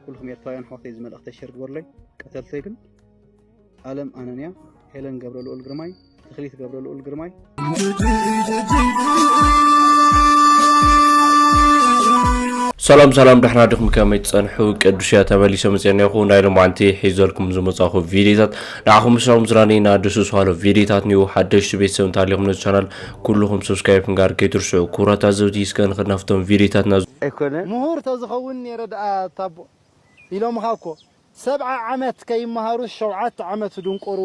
ኩልኹም ኤርትራውያን ኣሕዋተይ፣ እዚ መልእኽተይ ሸር ግበሩለይ። ቀተልተይ ግን ኣለም ኣነንያ፣ ሄለን ገብረልኡል ግርማይ፣ ተኽሊት ገብረልኡል ግርማይ። ሰላም ሰላም፣ ደሕና ዲኹም? ከመይ ትጸንሑ? ቅዱስ እያ ተመሊሰ መጽኤና ይኹ። ናይ ሎማዓንቲ ሒዘልኩም ዝመጻኹ ቪዲዮታት ንዓኹም ምሳኹም ዝራነይና ደስ ዝሃሎ ቪዲዮታት ኒው ሓደሽቲ ቤተሰብ እንተሃሊኹም ነዚ ቻናል ኩልኹም ሰብስክራይብ ክንጋር ከይትርስዑ። ክቡራት ኣዘብቲ እስከ ንኽናፍቶም ቪዲዮታትና። ኣይኮነ ምሁር ተዝኸውን ነይረ ደኣ ታቦ ኢሎምኻ እኮ። ሰብዓ ዓመት ከይመሃሩስ ሸውዓተ ዓመት ድንቁሩ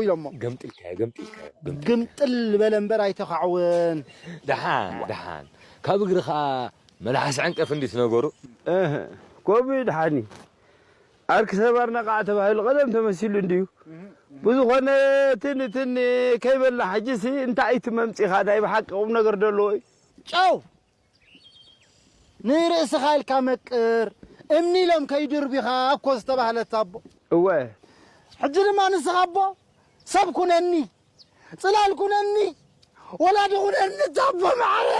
ኢሎሞ። ገምጢልካዮ ገምጢልካዮ ገምጢልካዮ። ግምጥል በለ እምበር ኣይተኻዕወን። ደሓን ደሓን ካብ እግሪ ኸኣ መልሓስ ዕንቀፍ እንዲት ነገሩ። እህ ኮቢ ደሓኒ ዓርኪ ሰባር ነቓዕ ተባሂሉ ቀደም ተመሲሉ እንድዩ። ብዝኾነ ትንትን ከይበላ ሕጂሲ እንታይ እቲ መምጺኻ ናይ ብሓቂ ቁም ነገር ደለዎ እዩ። ጨው ንርእስኻ ኢልካ መቅር እምኒ ኢሎም ከይድርቢኻ እኮ ዝተባህለት ኣቦ። እወ። ሕጂ ድማ ንስኻ ኣቦ ሰብ ኩነኒ፣ ጽላል ኩነኒ፣ ወላዲ ኩነኒ ኣቦ መዓረይ።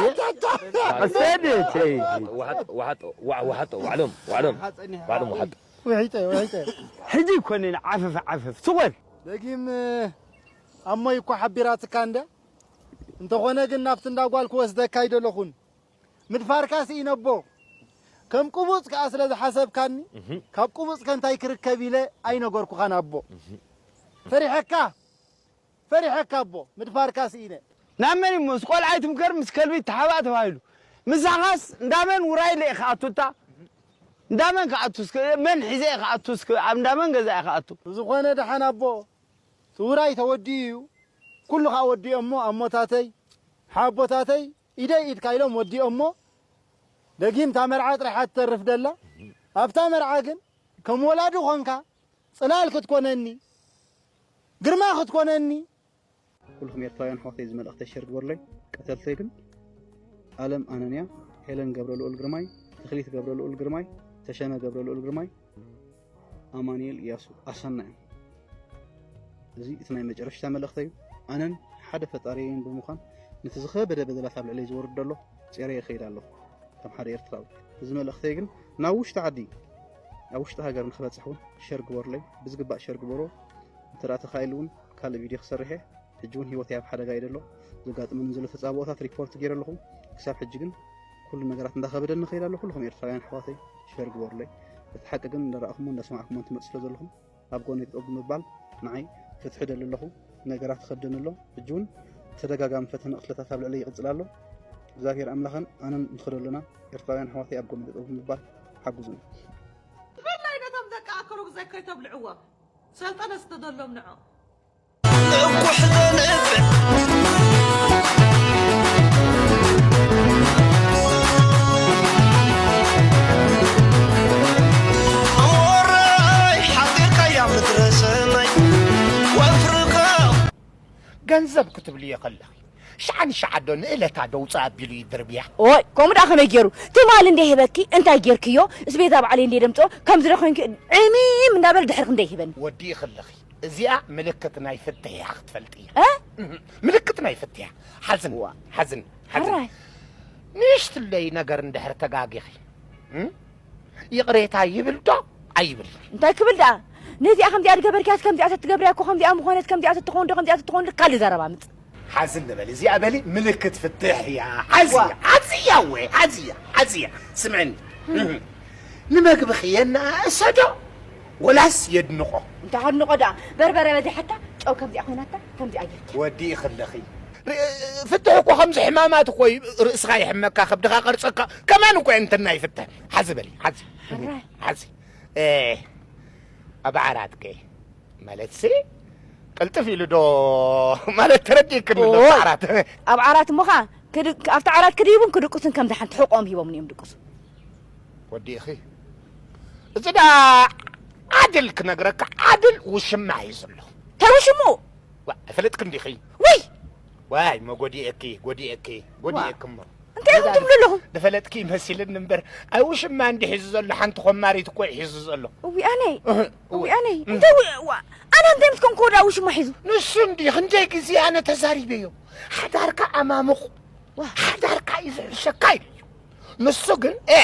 ቀሰደተይ። ዋሕጦ ዋዕሎም ዋዕሎም ዋዕሎም ዋሕጦ። ውሒጠ ውሒጠ። ሕጂ ኮነ ዓፈፍ ዓፈፍ ትወል። ደጊም ኣሞይ እኮ ሓቢራትካ እንደ እንተኾነ ግን ናብቲ እንዳ ጓል ክወስደካ ኣይደለኹን። ምድፋርካ ስኢነ ኣቦ። ከም ቅቡጽ ከኣ ስለ ዝሓሰብካኒ ካብ ቅቡጽ ከ እንታይ ክርከብ ኢለ ኣይነገርኩኻን ኣቦ። ፈሪሐካ ፈሪሐካ ኣቦ ምድፋርካ ስኢነ። ናብ መን እዩ ምስ ቆልዓ ኣይትምከር ምስ ከልቢ ተሓባእ ተባሂሉ። ምሳኻስ እንዳመን ውራይ ለየ ክኣቱ እታ እንዳመን ክኣቱ እስከ መን ሒዘ እየ ክኣቱ እስከ ኣብ እንዳመን ገዛ እየ ክኣቱ። ብዝኾነ ደሓን ኣቦ እቲ ውራይ ተወዲኡ እዩ። ኩሉ ከዓ ወዲኦሞ ኣሞታተይ ሓቦታተይ ኢደይ ኢድካ ኢሎም ወዲኦሞ። ደጊም እታ መርዓ ጥራሕ እያ ትተርፍ ደላ። ኣብታ መርዓ ግን ከም ወላዲ ኾንካ ጽላል ክትኮነኒ ግርማ ክትኮነኒ። ኩልኹም ኤርትራውያን ኣሕዋተይ እዚ መልእኽተይ ሸር ግበሩለይ። ቀተልተይ ግን ኣለም ኣነንያ፣ ሄለን ገብረልኡል ግርማይ፣ ተኽሊት ገብረልኡል ግርማይ፣ ተሸመ ገብረልኡል ግርማይ፣ ኣማኑኤል እያሱ ኣሰና እዮም። እዚ እቲ ናይ መጨረሽታ መልእኽተይ እዩ። ኣነን ሓደ ፈጣሪየይን ብምዃን ነቲ ዝኸበደ በደላት ኣብ ልዕለይ ዝወርድ ዘሎ ጼረየ እኸይድ ኣለኹ። ከም ሓደ ኤርትራዊ እዚ መልእኽተይ ግን ናብ ውሽጢ ዓዲ ኣብ ውሽጢ ሃገር ንኽበፅሕ እውን ሸር ግበሩለይ። ብዝግባእ ሸር ግበርዎ። እንተ ደኣ ተኻኢሉ እውን ካልእ ቪድዮ ክሰርሕ እየ። ሕጂ እውን ህይወተይ ኣብ ሓደጋ እዩ ዘሎ። ዘጋጥመኒ ዘሎ ተጻብኦታት ሪፖርት ገይረ ኣለኹ። ክሳብ ሕጂ ግን ኩሉ ነገራት እንዳኸበደኒ ይኸይድ ኣሎ። ኩልኹም ኤርትራውያን ኣሕዋተይ ሸር ግበሩለይ። እቲ ሓቂ ግን እንዳረኣኹሞ እንዳሰማዕኩሞ እንትመጽእ ስለ ዘለኹም ኣብ ጎነይ ጠጠው ብምባል ንዓይ ፍትሒ እደሊ ኣለኹ። ነገራት ይኸብደኒ ኣሎ። ሕጂ እውን ተደጋጋሚ ፈተነ ቅትለታት ኣብ ልዕለይ ይቕጽል ኣሎ። እግዚኣብሔር ኣምላኽን ኣነን ንኸደሉና ኤርትራውያን ኣሕዋተይ ኣብ ጎነይ ጠጠው ብምባል ሓግዙኒ። ብፍላይ ነቶም ደቂ ኣከረጉዛይ ከይተብልዕዎም ሰልጠነ ዝተደሎም ንዖም። ገንዘብ ክትብልዮ ከለኺ ሸዓ ንሸዓ ዶ ንእለታ ደውፅእ ኣቢሉ ይድርብያ። ኦይ ከምኡ ደኣ ከመይ ገይሩ? ትማሊ እንደ ሂበኪ እንታይ ገይርክዮ? እስቤዛ ባዕለይ እንደ ደምፅኦ ከምዚ ዶ ኮይንኪ ዕሚም እንዳበለ ድሕርክ እንደ ይህበኒ። ወዲእኺ ኣለኺ። እዚኣ ምልክት ናይ ፍትሕ እያ ክትፈልጢ እያ። እ? ምልክት ናይ ፍትሕ እያ። ሓዝን ሓዝን ሓዝን። ሕራይ። ንእሽትለይ ነገር እንድሕር ተጋጊኺ እም? ይቕሬታ ይብል ዶ ኣይብል? እንታይ ክብል ደኣ? ነዚኣ ከምዚኣ ዝገበርክያስ ከምዚኣ ተትገብርያ እኮ ከምዚኣ ምኾነት፣ ከምዚኣ ተትኸውን ዶ ከምዚኣ ተትኸውን ዶ ካልእ ዘረባ ምጽእ። ሓዝን ንበል እዚኣ በሊ ምልክት ፍትሕ እያ። ሓዝያ ሓዝያ ወ ሓዝያ ሓዝያ ስምዕኒ። ንመግብኺ የነኣእሰ ዶ ወላስ የድንቖ? እንታይ ከድንቖ ደኣ? በርበረ በዚሓታ ጨው ከምዚኣ ኮይናታ ከምዚኣ ጌርኪ። ወዲእኺ ኣለኺ። ፍትሕ እኮ ከምዚ ሕማማት እኮ እዩ። ርእስኻ ይሕመካ፣ ከብድኻ ቀርፀካ፣ ከማን እኮ እየን እንትና ይፍተን። ሓዚ በሊ ሓዚ ሓዚ ኣብ ዓራትከ ማለት ሲ ቅልጥፍ ኢሉ ዶ ማለት ተረዲእክኒ ኣሎ። ኣብቲ ዓራት ኣብ ዓራት እሞ ኸዓ ኣብቲ ዓራት ክድይቡን ክድቅሱን ከምዚ ሓንቲ ሕቆም ሂቦም እዮም ድቅሱ። ወዲእኺ እዚ ዳ ዓድል ክነግረካ ዓድል ውሽማ እዩ ዘሎ። እንታይ ውሽሙ? ዋ፣ ኣይፈለጥክን ዲኺ? ውይ! ዋይ፣ መ ጎዲኤኪ፣ ጎዲኤኪ፣ ጎዲኤኪ እሞ። እንታይ ኢኹም ትብሉ ኣለኹም? ዝፈለጥኪ ይመሲልኒ እምበር፣ ኣይ ውሽማ እንዲ ሒዙ ዘሎ፣ ሓንቲ ኮማሪት እኮ እዩ ሒዙ ዘሎ። እዊ ኣነይ፣ እህ፣ እዊ ኣነይ፣ እንታይ ዊ-፣ ዋ፣ ኣነ እንታይ ምስ ኮንኩ ወዳ ውሽማ ሒዙ? ንሱ እንዲ ክንደይ ግዜ ኣነ ተዛሪበዮ። ሓዳርካ ኣማሙቕ፣ ዋ። ሓዳርካ እዩ ዝሕሸካ ኢለዮ። ንሱ ግን፣ ኤ፣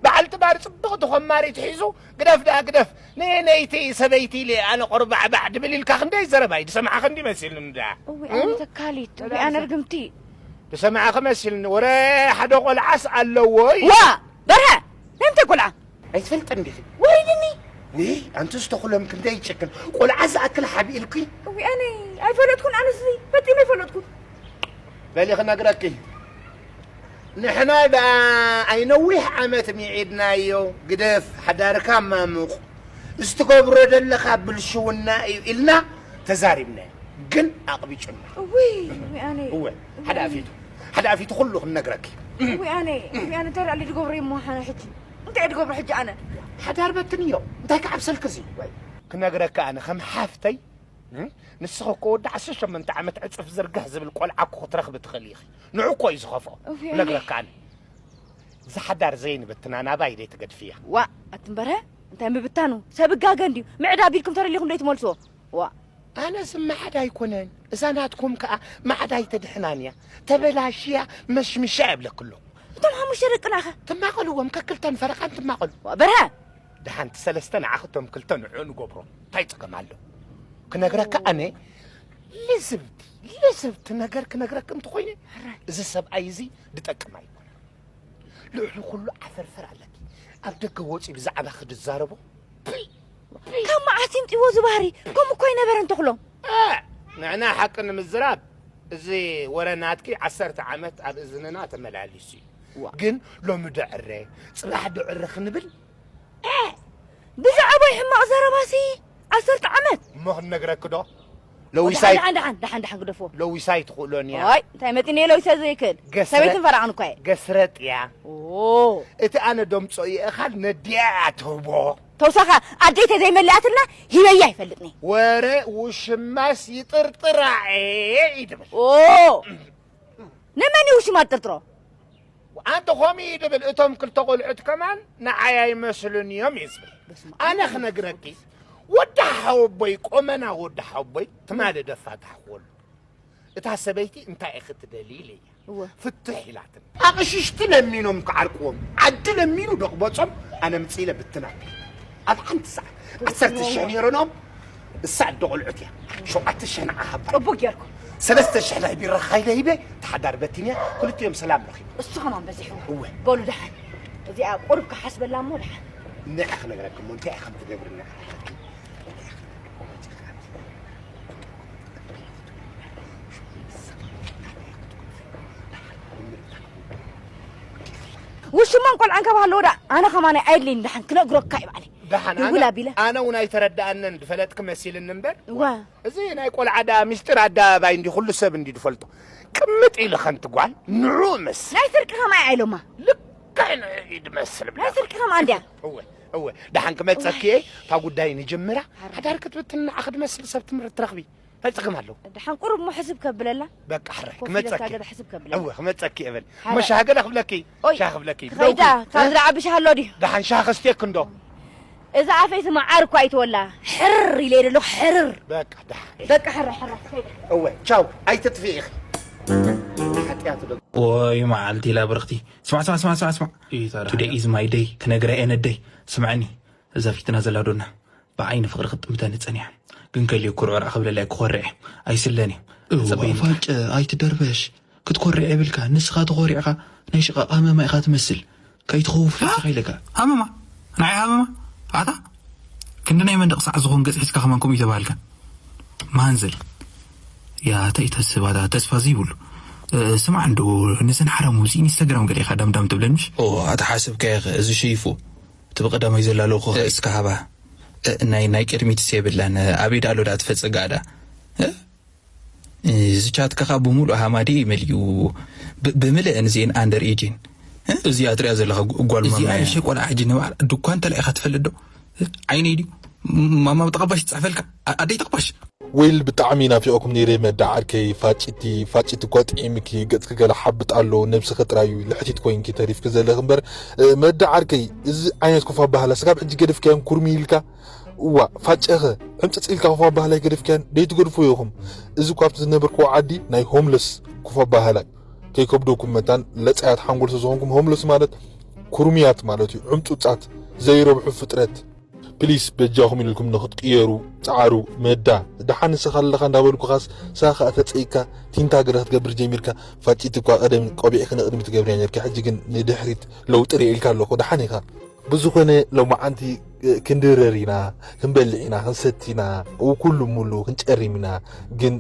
በዓልቲ ባር ጽብቕቲ ኮማሪት ሒዙ፣ "ግደፍ ደኣ ግደፍ፣ ንነይቲ ሰበይቲ ኢለ ኣነ ቆርባዕባዕ ድብል" ኢልካ ክንደይ ዘረባይ ዝሰማዕኻ እንዲ መሲሉኒ ደኣ። እውይ፣ ኣነ ተካሊት፣ እውይ፣ ኣነ ርግምቲ። ዝሰማዕኻ መሲሉኒ፣ ወረ ሓደ ቆልዓስ ኣለዎ እዩ። ዋ፣ በርሀ፣ ናይ ምንታይ ቆልዓ? ኣይትፈልጥን ዲኺ? ወሪድኒ። እይ፣ ኣንቲ ዝተኹሎም ክንደይ ይጭክን። ቆልዓ ዝኣክል ሓቢእልኪ። እውይ፣ ኣነ ኣይፈለጥኩን፣ ኣነስ ፈጺመ ኣይፈለጥኩን። በሊ ክነግረኪ። ንሕና ደኣ ኣይነዊሕ ዓመት ሚዒድናዮ፣ ግደፍ፣ ሓዳርካ ማሙቕ፣ ዝትገብሮ ዘለኻ ብልሽውና እዩ ኢልና ተዛሪብናዮ። ግን ኣቕቢጩና። እውይ፣ እውይ፣ ኣነ። እወ፣ ሓደ ኣፊቱ፣ ሓደ ኣፊቱ ኩሉ ክንነግረኪ። እውይ፣ ኣነ፣ እውይ፣ ኣነ እንታይ ደኣ ድገብሮ እሞ ሓነ ሕጂ? እንታይ ድገብሮ ሕጂ ኣነ? ሓዳር በትንዮ፣ እንታይ ክዓብሰልኪ እዚ? ክነግረካ ኣነ ከም ሓፍተይ፣ እም? ንስኺ እኮ ወዲ ዓሰርተ ሸሞንተ ዓመት ዕጽፍ ዝርግሕ ዝብል ቆልዓ እኮ ክትረኽቢ ትኽእሊ ኢኺ። ንዑ እኮ እዩ ዝኸፍኦ። እውይ፣ ኣነ። ክነግረካ ኣነ። እዚ ሓዳር ዘይንብትና ናባይ ደይ ትገድፍያ። ዋእ፣ ኣቲ እምበረ፣ እንታይ ምብታኑ? ሰብ ጋገ እንድዩ። ምዕዳብ ኢልኩም ተደሊኹም ደይ ትመልስዎ። ዋእ። ኣነስ ማዕዳ ኣይኮነን። እዛ ናትኩም ከኣ ማዕዳ ኣይተድሕናን እያ። ተበላሽያ፣ መሽምሻ የብለክሎ። እቶም ሓሙሽተ ደቅናኸ? ትማቐልዎም፣ ከክልተን ፈረቓን ትማቐሉ። ዋእ፣ በርሀ! ደሓንቲ ሰለስተ ንዓኽቶም ክልተ ንዑ ንገብሮ። እንታይ ጸገም ኣሎ? ክነግረካ ኣነ ልዝብቲ፣ ልዝብቲ ነገር ክነግረክ እንተኾይነ፣ ሕራይ። እዚ ሰብኣይ እዚ ድጠቅም ኣይኮነን። ልዕሊ ኩሉ ዓፈርፈር ኣለኪ። ኣብ ደገ ወጺኡ ብዛዕባኺ ድዛረቦ። ፒ! ፒ! ካብ መዓስ ይምጽእዎ እዚ ባህሪ? ከምኡ እኮ ኣይነበረን ተኽሎም። እ! ንሕና ሓቂ ንምዝራብ፣ እዚ ወረ ናትኪ ዓሰርተ ዓመት ኣብ እዝንና ተመላሊሱ እዩ። ዋ። ግን ሎሚ ዶ ዕረ፣ ጽባሕ ዶ ዕረ ክንብል፣ እ! ብዛዕባይ ሕማቕ ዘረባሲ ዓሰርተ ዓመት። እሞ ክንነግረኪ ዶ? ለዊሳይ ደሓን፣ ደሓን፣ ደሓን፣ ደሓን ግደፎ። ለዊሳይ ትኽእሎን እያ። ዋይ፣ እንታይ መፂኒ ለዊሳይ ዘይክእል? ገስረ-፣ ሰበይትን ፈራቕን እኳ እየ። ገስረጥ እያ። ኦ። እቲ ኣነ ደምፆ ይእኻል ነዲኣ እያ ትህቦ። ተውሳኻ ኣደይ ተዘይመሊኣትልና ሂበያ ኣይፈልጥኒ። ወረ ውሽማስ ይጥርጥራ እየ ይድብል። ኦ። ንመን እዩ ውሽማ ጥርጥሮ? ኣንተ ኾሚ ድብል እቶም ክልተ ቆልዑት ከማን ንዓይ ኣይመስሉን እዮም እዩ ዝብል። በስመ ኣብ። ኣነ ክነግረኪ፣ ወዲ ሓወቦይ፣ ቆመና ወዲ ሓወቦይ፣ ትማሊ ደፋ ታሕኮሉ። እታ ሰበይቲ እንታይ ኢኺ ትደሊ ኢለያ። እወ። ፍትሕ ኢላትን። ኣቕሽሽቲ ለሚኖም ክዓርቅዎም፣ ዓዲ ለሚኑ ደቕበጾም፣ ኣነ ምጽእ ኢለ ብትና። ኣብ ሓንቲ ሰዓት ዓሰርተ ሽሕ ነይሮኖም፣ እሳ ኣደ ቆልዑት እያ። ሸውዓተ ሽሕ ንዓ ሃባ። ጽቡቅ ጌርኩም። ሰለስተ ሽሕ ናይ ቢራ ኻይለ ሂበ፣ ተሓዳር በቲንያ፣ ክልቲኦም ሰላም ረኺቡ። እሱ ከማን በዚሕዎ። እወ። በሉ ደሓን። እዚኣ ቁሩብ ክሓስበላ እሞ ደሓን። ንዕ ክነግረክሞ፣ እንታይ ኢኻ ትገብርና? ውሽማን ቆልዓን ካብ ሃለዎ ደኣ ኣነ ከማን ኣየድልይን ደሓን ክነግረካ እዩ ባዕለይ። ደሓን፣ ይውል ኣነ፣ ኣቢለ። ኣነ እውን ኣይተረድኣንን፣ ዝፈለጥክ መሲልኒ እምበር። እዋ። እዚ ናይ ቆልዓ ደኣ ምስጢር ኣደባባይ እንዲ ኩሉ ሰብ እንዲ ዝፈልጦ። ቅምጥ ኢሉ ከንቲ ጓል ንዑ ምስ። ናይ ስርቂ ከማይ ኣይሎማ። ልክዕ ንዑ እዩ ዝመስል ናይ ብላ። ስርቂ ከማ እንድያ። እወ፣ እወ። ደሓን ክመጸኪ እየ፣ እታ ጉዳይ ንጅምራ። ሓዳር ክትብትን ንዓኺ ዝመስል ሰብ ትምህርቲ ትረኽቢ። እንታይ ጸገም ኣለዎ? ደሓን ቁሩብ እሞ ሕስብ ከብለላ። በቃ ሕራይ፣ ኮፍ ኢለካ ክመጸኪ። ገለ ሕስብ ከብለላ። እወ፣ ክመጸኪ እብል። ሓረ። እሞ ሻሂ ገለ ክብለኪ፣ ኦይ፣ ሻሂ ክብለኪ። ክኸይዳ፣ ብደውኪ። ካብ እ? ዝለዓቢ ሻሂ ኣሎ ድዩ? ደሓን ሻሂ ከስትየኪ እንዶ። እዛ ኣፈይ ስማ ዓር እኳ ኣይትወላ። ሕርር ኢለ እየ ዘለኹ፣ ሕርር። በቃ ደሓን። በቃ ሕራይ፣ ሕራይ፣ ክኸይዳ። እወ፣ ቻው፣ ኣይትጥፍኢ ኢኺ። ሓጢኣት ዶ? ኦይ፣ መዓልቲ ኢላ ብርኽቲ። ስማዕ፣ ስማዕ፣ ስማዕ፣ ስማዕ፣ ስማዕ። እዩ ተራ። Today is my day። ክነግራ እየ ነደይ። ስምዐኒ። እዛ ፊትና ዘላ ዶና። ብዓይኒ ፍቕሪ ክትጥምተኒ ጸኒሓ። ግን ከልዩ ኩርዕራዕ ክብለላ ክኾርዕ እየ። ኣይስለን እየ። እዋ፣ ጸበይኒ። ፋጨ፣ ኣይትደርበሽ። ክትኮርዕ የብልካ። ንስኻ ተኾሪዕኻ ናይ ሽቓቕ ሃመማ ኢኻ ትመስል። ከይትኸውፍ እ? ሓፍትኻ ኢለካ። ሃመማ? ንዓይ ሃመማ? ኣታ? ክንዲ ናይ መንደቕ ሳዕ ዝኾን ገጽ ሒዝካ ከማን ከምኡ ይተባሃልካ። ማንዘል። ያ፣ እንታይ ተስፋ፣ ኣታ፣ ተስፋ ዘይብሉ። እ፣ ስማዕ እንዶ፣ ነዘን ሓራሙ እዚ ኢንስታግራም ገለ ኢኻ ዳምዳም ትብለን ምሽ? ኦ፣ ኣታ ሓሰብካዮ ኸ፣ እዚ ሸይፉ። እቲ ብቐዳማይ ዘላለኹ ኸ እስከ ሃባ። እ፣ ናይ፣ ናይ ቅድሚትስ የብላን። ኣበይ ደኣ ኣሎ ደኣ ትፈጸጋ ደኣ? እ? እዚ ቻትካ ኸኣ ብምሉእ ሃማዲ እዩ መሊኡ። ብ-፣ ብምልእን እዚኤን ኣንደር ኤጅን። እ? እዚኣ ትሪኣ ዘለኻ ጓ-፣ ጓል እዚኣ ማማ እያ። ንእሽተይ ቆልዓ ሕጂ ንባዕላ ድኳን እንተ ኢኻ ትፈልጥ ዶ? እ? ዓይነይ ድዩ? ም-፣ ማማ ጠቐባሽ ትጽሕፈልካ? ኣ-፣ ኣደይ ጠቕባሽ? ዌል ብጣዕሚ ናፊቐኩም ነይረ መዳ ዓርከይ ፋጭቲ፣ ፋጭቲ እኳ ጥዒምኪ ገጽኪ ገለ ሓብጥ ኣሎ ነብስኺ ጥራዩ ልሕቲት ኮይንኪ ተሪፍኪ ዘለኺ እምበር እ፣ መዳ ዓርከይ እዚ ዓይነት ኮፍ ኣባህላ ስጋብ ሕጂ ገደፍካዮም ኩርሚ ኢልካ እዋ ፋጨኸ ሕምጽጽ ኢልካ ኮፍ ኣባህላ ገደፍካያን ደይትገድፎ ኢኹም እዚ እኳ ኣብቲ ዝነበርክዎ ዓዲ ናይ ሆምለስ ኮፍ ኣባህላ ከይከብደኩም መታን ለጻያት ሓንጎል ስለዝኾንኩም፣ ሆምለስ ማለት ኩርምያት ማለት እዩ። ዕምጹጻት፣ ዘይረብሑ ፍጥረት። ፕሊስ በጃኹም ኢልኩም ንኽትቅየሩ ጻዓሩ። መዳ ደሓን ንስኻ ኣለኻ እንዳበልኩኻስ፣ ንስኻ ከኣ ተጸይካ ቲንታ ገለ ክትገብር ጀሚርካ። ፋጭት እኳ ቀደም ቆቢዕክ ንቕድሚት ትገብርያ ነርካ፣ ሕጂ ግን ንድሕሪት ለውጢ ርኢ ኢልካ ኣለኹ። ደሓን ኢኻ። ብዝኾነ ሎማዓንቲ ክንድረር ኢና፣ ክንበልዕ ኢና፣ ክንሰቲ ኢና፣ ኩሉ ሙሉ ክንጨሪም ኢና። ግን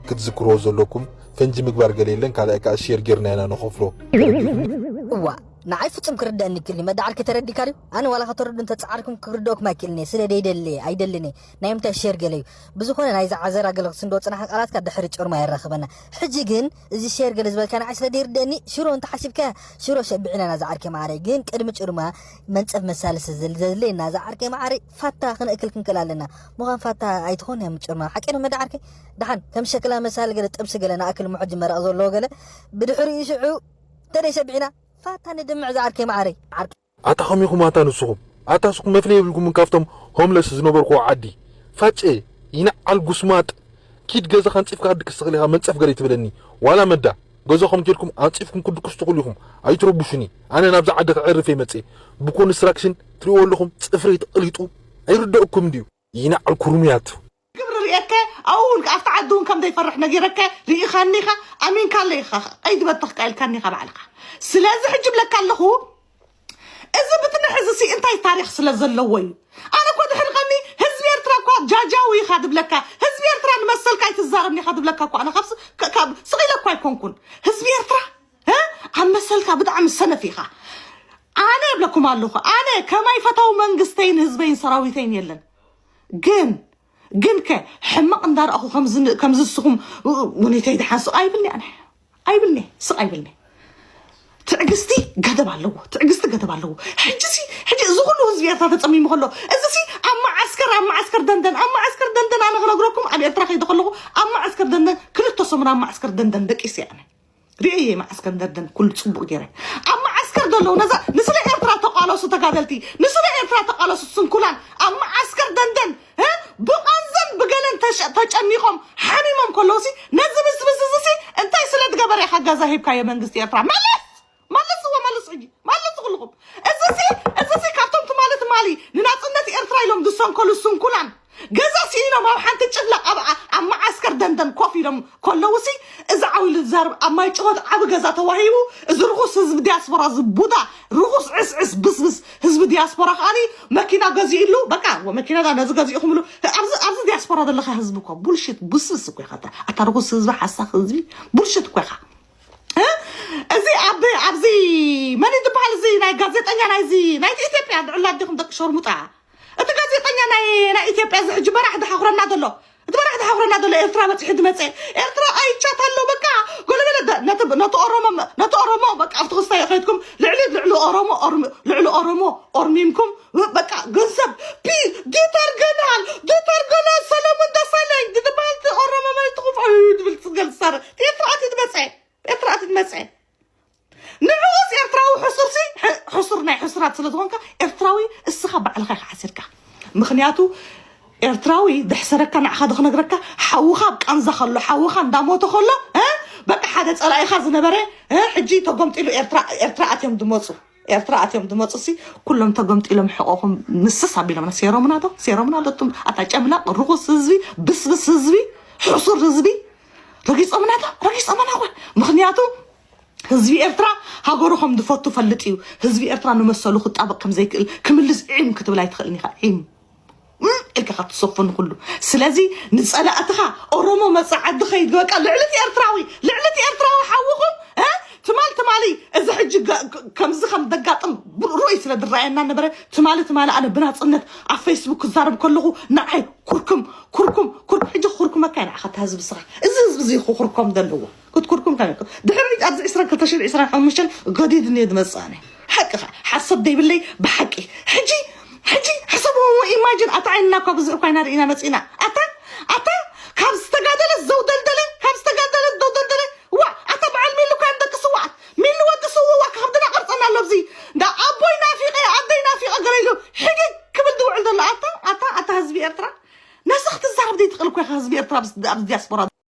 ክትዝክርዎ ዘለኩም፣ ፈንጂ ምግባር ገለ የለን፣ ካልኣይ ከዓ ሼር ጌርና ኢና ንኸፍሎ። እዋ ንዓይ ፍጹም ክርደአኒ ይክእልኒ። መዳዓር ከተረዲካ ድዩ? ኣነ ዋላ ከተረዱ እንተጻዓርኩም ክርደኦኩም ኣይክእልኒ። ስለ ደይደሊ ኣይደልን። ናይ ምንታይ ሼር ገለ እዩ። ብዝኾነ ናይዚ ዓዘራ ገለ ክስንዶ ጽናሕ ቃላትካ ድሕሪ ጭርማ የራኽበና። ሕጂ ግን እዚ ሼር ገለ ዝበልካ ንዓይ ስለ ደይርደአኒ ሽሮ እንተ ሓሲብካ ሽሮ ሸብዒና ናዛ ዓርከ ማዓረይ። ግን ቅድሚ ጭርማ መንጸፍ መሳሊ ስለ ዘድልየና ናዛ ዓርከ ማዓረይ ፋታ ክነእክል ክንክእል ኣለና። ምዃን ፋታ ኣይትኾን እያ ምጭርማ። ሓቂ ነው መዳ ዓርከ? ደሓን ከም ሸክላ መሳሊ ገለ ጥብሲ ገለ ንኣክል ምሕጂ መረቕ ዘለዎ ገለ ብድሕሪኡ ሽዑ ተደይ ሸብዒና ፋታ ንድምዕ ዝዓርከ ማዓረይ። ዓርከ ኣታ ከሚኹም ኣታ ንስኹም ኣታ ስኹም መፍለይ የብልኩምን ካብቶም ሆምለስ ዝነበርኩዎ ዓዲ ፋጨ ይንዓል ጉስማጥ ኪድ ገዛኻ ኣንጺፍካ ክትድቅስ ትኽእል ኢኻ መንጸፍ ገለ ትብለኒ ዋላ መዳ ገዛኹም ኬድኩም ኣንጺፍኩም ክትድቅሱ ትኽእሉ ኢኹም ኣይትረብሹኒ ኣነ ናብዛ ዓዲ ክዕርፍ እየ መጽየ ብኮንስትራክሽን ትሪእዎ ኣለኹም ጽፍሪ ተቐሊጡ ኣይርደእኩም ድዩ ይንዓል ኩርምያት ግብሪ ርእየከ ኣብኡ እውን ኣብቲ ዓዲ እውን ከም ዘይፈርሕ ነጊረከ ርኢኻኒ ኢኻ ኣሚንካለይ ኢኻ ቀይዲ በተኽካ ኢልካኒ ኢኻ ባዕልኻ ስለዚ ሕጂ ብለካ ኣለኹ እዚ ብትንሕ እዚ ሲ እንታይ ታሪኽ ስለ ዘለዎ እዩ ኣነ እኮ ድሕሪ ቀኒ ህዝቢ ኤርትራ እኳ ጃጃዊ ኢኻ ድብለካ ህዝቢ ኤርትራ ንመሰልካ ኣይትዛረብኒ ኢኻ ድብለካ እኮ ኣነ ካብ ስ- ከ- ካብ ስቕ ኢለ እኳ ኣይኮንኩን ህዝቢ ኤርትራ እ? ኣብ መሰልካ ብጣዕሚ ሰነፍ ኢኻ ኣነ የብለኩም ኣለኹ ኣነ ከማይ ፈታዊ መንግስተይን ህዝበይን ሰራዊተይን የለን ግን ግን ከ ሕማቕ እንዳረኣኹ ከምዚ ንስኹም ውኒተይ ድሓን ስቕ ኣይብልኒ ኣነ ኣይብልኒ ስቕ ኣይብልኒ ትዕግስቲ ገደብ ኣለዎ ትዕግስቲ ገደብ ኣለዎ ሕጂ ሲ ሕጂ እዚ ኩሉ ህዝቢ ኤርትራ ተጸሚሙ ከሎ እዚ ሲ ኣብ መዓስከር ኣብ መዓስከር ደንደን ኣብ መዓስከር ደንደን ኣነ ክነግረኩም ኣብ ኤርትራ ከይደ ከለኹ ኣብ መዓስከር ደንደን ክልተ ሰሙን ኣብ መዓስከር ደንደን ደቂሰ ኣነ ርእየ መዓስከር ደንደን ኩሉ ጽቡቕ ገይረ ኣብ መዓስከር ዘለዉ ነዛ ንስለ ኤርትራ ተቃለሱ ተጋደልቲ ንስለ ኤርትራ ተቃለሱ ስንኩላን ኣብ መዓስከር ደንደን ብቐንዘን ብገለን ተጨኒቖም ሓሚሞም ከለውሲ ነዚ ብስብስዝሲ እንታይ ስለ ዝገበረ ኢኻ ገዛ ሂብካዮ መንግስቲ ኤርትራ መለስ መለስዎ መለስ ሕጂ መለስ ኩልኹም እዚሲ እዚሲ ካብቶም ትማሊ ትማሊ ንናፅነት ኤርትራ ኢሎም ዝሰንከሉ ስንኩላን ገዛ ስኢኖም ኣብ ሓንቲ ጭፍላቕ ኣብ ኣብ መዓስከር ደንደን ኮፍ ኢሎም ከለውሲ እዚ ዓው ኢሉ ዝዛርብ ኣብ ማይ ጭሆት ዓቢ ገዛ ተዋሂቡ እዚ ርኹስ ህዝቢ ዲያስፖራ እዚ ቡዳ ርኹስ ዕስዕስ ብስብስ ህዝቢ ዲያስፖራ ከዓኒ መኪና ገዚእሉ በቃ መኪና ዳ ነዚ ገዚእኹምሉ ኣብዚ ኣብዚ ዲያስፖራ ዘለካ ህዝቢ እኮ ቡልሽት ብስብስ እኮ ኢኻ ኣታ ርኹስ ህዝቢ ሓሳኽ ህዝቢ ቡልሽት እኮ ኢኻ እዚ ኣብ ኣብዚ መን ዝበሃል እዚ ናይ ጋዜጠኛ ናይዚ ናይቲ ኢትዮጵያ ንዕላ ኣዲኹም ደቂ ሸርሙጣ እቲ ጋዜጠኛ ናይ ናይ ኢትዮጵያ እዚ ሕጂ መራሕ ዝሓኽረና ዘሎ እቲ መራሕ ዝሓኽረና ዘሎ ኤርትራ በፂሑ ዝመፀ ኤርትራ ኣይቻት ኣሎ በቃ ጎለበለ ነቲ ኦሮሞ ነቲ ኦሮሞ በቃ ኣብቲ ክስታይ ከይድኩም ልዕሊ ልዕሊ ኦሮሞ ልዕሊ ኦሮሞ ኦርሚምኩም በቃ ገንዘብ ፒ ዲተርገናል ዲተርገናል ሰለሙን ደሳለኝ ዝበሃል ኦሮሞ መን ትኹፍ ድብል ትገልፀር ኤርትራ ኣቲ ዝመፀ ኤርትራ ኣቲ ዝመፀ ንዕኡስ ኤርትራዊ ሕሱርሲ ሕሱር ናይ ሕሱራት ስለ ዝኾንካ ኤርትራዊ እስኻ ባዕልኻ ኢኻ ሓሲርካ ምኽንያቱ ኤርትራዊ ደሕሰረካ ንዓኻ ዶ ክነግረካ ሓውኻ ኣብ ቃንዛ ከሎ ሓውኻ እንዳሞተ ከሎ በቃ ሓደ ፀላኢኻ ዝነበረ ሕጂ ተጎምጢሉ ኤርትራ ኣትዮም ዝመፁ ኤርትራ ኣትዮም ዝመፁ ሲ ኩሎም ተገምጢሎም ሕቆኹም ምስስ ኣቢሎምና ሴሮምና ዶ ሴሮምና ዶ እቱም ኣታ ጨምላቅ ርኹስ ህዝቢ ብስብስ ህዝቢ ሕሱር ህዝቢ ረጊፆምና ዶ ረጊፆምና ኮ ምክንያቱ ህዝቢ ኤርትራ ሃገሩ ከም ዝፈቱ ፈልጥ እዩ ህዝቢ ኤርትራ ንመሰሉ ክጣበቅ ከም ዘይክእል ክምልስ ዒም ክትብል ኣይትኽእልን ኢኻ ዒም ኢልካ ካብ ትሰፉ ንኩሉ ስለዚ ንፀላእትኻ ኦሮሞ መፃ ዓዲ ከይድ በቃ ልዕልቲ ኤርትራዊ ልዕልቲ ኤርትራዊ ሓውኹም ትማል ትማሊ እዚ ሕጂ ከምዚ ከም ዘጋጥም ርኡይ ስለ ዝረኣየና ነበረ ትማሊ ትማሊ ኣነ ብናፅነት ኣብ ፌስቡክ ክዛረብ ከለኹ ንዓይ ኩርኩም ኩርኩም ኩርኩም ሕጂ ክኩርኩመካ ንዓኻ እታ ህዝቢ ስኻ እዚ ህዝቢ እዚ ክኩርኮም ዘለዎ ክትኩርኩም ከመይ ድሕሪ ኣብዚ ዕስራን ክልተ ሽሕን ዕስራን ሓሙሽተን ገዲድኒ እየ ዝመፅእ ኣነ ሓቅኻ ሓሰብ ዘይብለይ ብሓቂ ሕጂ ሕጂ ሕሰብዎ ኢማጂን ኣታ ዓይንና እኳ ብዙሕ እኳ ኢና ርኢና መፂና ኣታ ኣታ ካብ ዝተጋደለ ዘውደልደለ ካብ ዝተጋደለ ዘውደልደለ ዋ ኣታ በዓል ሚሉ እኳ እዮም ደቂ ስውኣት ሚሉ ወዲ ስውዋ ከብድና ቀርፀና ኣሎ ኣብዚ እንዳ ኣቦይ ናፊቀ ኣደይ ናፊቀ ገለ ኢሉ ሕግግ ክብል ዝውዕል ዘሎ ኣታ ኣታ ኣታ ህዝቢ ኤርትራ ነዚ ክትዛረብ ዘይትኽእል እኮ ኢኻ ህዝቢ ኤርትራ ኣብዚ ዲያስፖራ